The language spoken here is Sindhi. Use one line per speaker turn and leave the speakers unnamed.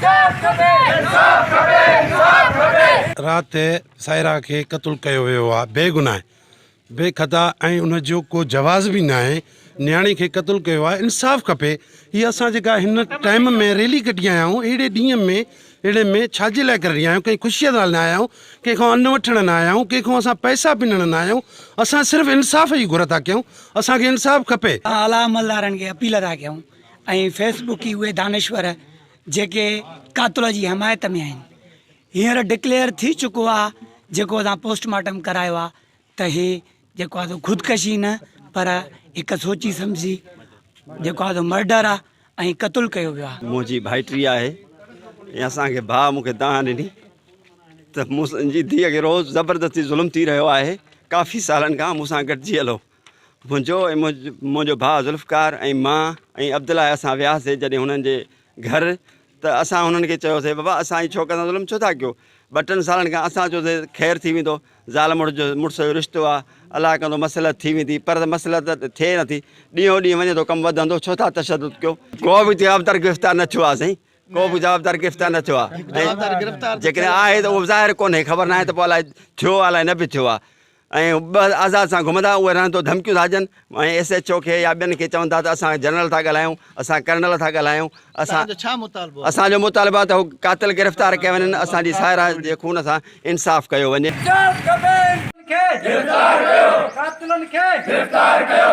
انصاف کپي انصاف کپي انصاف کپي.
رات سائره کي قتل ڪيو ويو آ بيگناهه بي خطا ۽ ان جو ڪو جواز به ناهي نياڻي کي قتل ڪيو آ انصاف کپي هي اسان جيڪا هن ٽائيم ۾ ريلي ڪڍي آيا آهيون اهڙي ڏينهن ۾ اهڙي ۾ ڇا جي لاء ڪري آيا آهيون ڪنهن خوشي لاء نه آيا آهيون ڪنهن کان ان وٺڻ نه آيا آهيون ڪنهن کان اسان پئسا پنڻ نه آيا آهيون اسان صرف انصاف جي گهر ٿا ڪيون اسان کي انصاف کپي.
اعليٰ عملدارن کي اپيل ٿا ڪيون ۽ فيس بڪي اهي دانشور جيڪي قاتل جي حمايت ۾ آهن هينئر ڊڪليئر ٿي چڪو آ جيڪو اسان پوسٽ مارٽم ڪرايو آ ته هي جيڪو آ سو خودڪشي نه پر هڪ سوچي سمجهي جيڪو آ سو مرڊر آ ۽ قتل ڪيو ويو آ.
منهنجي ڀائٽي آهي ۽ اسان کي ڀاء مون کي دانهن ڏني ته منهنجي ڌيء کي روز زبردستي ظلم ٿي رهيو آهي ڪافي سالن کان مون سان گڏجي هلو منهنجو ۽ منهنجو ڀاء ذوالفقار ۽ مان ۽ عبدالله اسان وياسي جڏهن هنن جي گهر ته اسان هنن کي چيوسي بابا اسان جي ڇوڪر سان ظلم ڇو ٿا ڪيو ٻه ٽن سالن کان اسان چيوسي خير ٿي ويندو زال مڙس جو مڙس جو رشتو آ الله ڪندو مصلحت ٿي ويندي پر مصلحت ٿئي نٿي ڏينهون ڏينهن وڃي ٿو ڪم وڌندو ڇو ٿا تشدد ڪيو ڪو به جوابدار گرفتار نه ٿيو آ سائين ڪو به جوابدار گرفتار نه ٿيو آ ۽ جيڪڏهن آهي ته اهو ظاهر ڪونهي خبر ناهي ته پوء الائي ٿيو آ الائي نه به ٿيو آ ۽ ٻه آزاد سان گهمندا اهي رهن ٿو ڌمڪيون ٿا ڏين ۽ ايس ايڇ او کي يا ٻين کي چون ٿا ته اسان جنرل ٿا ڳالهايون اسان ڪرنل ٿا ڳالهايون اسان اسان جو مطالبو آهي ته هو قاتل گرفتار ڪيا وڃن اسان جي سائره جي خون سان انصاف ڪيو وڃي.
انصاف کپي. کي گرفتار ڪيو قاتلن کي گرفتار ڪيو.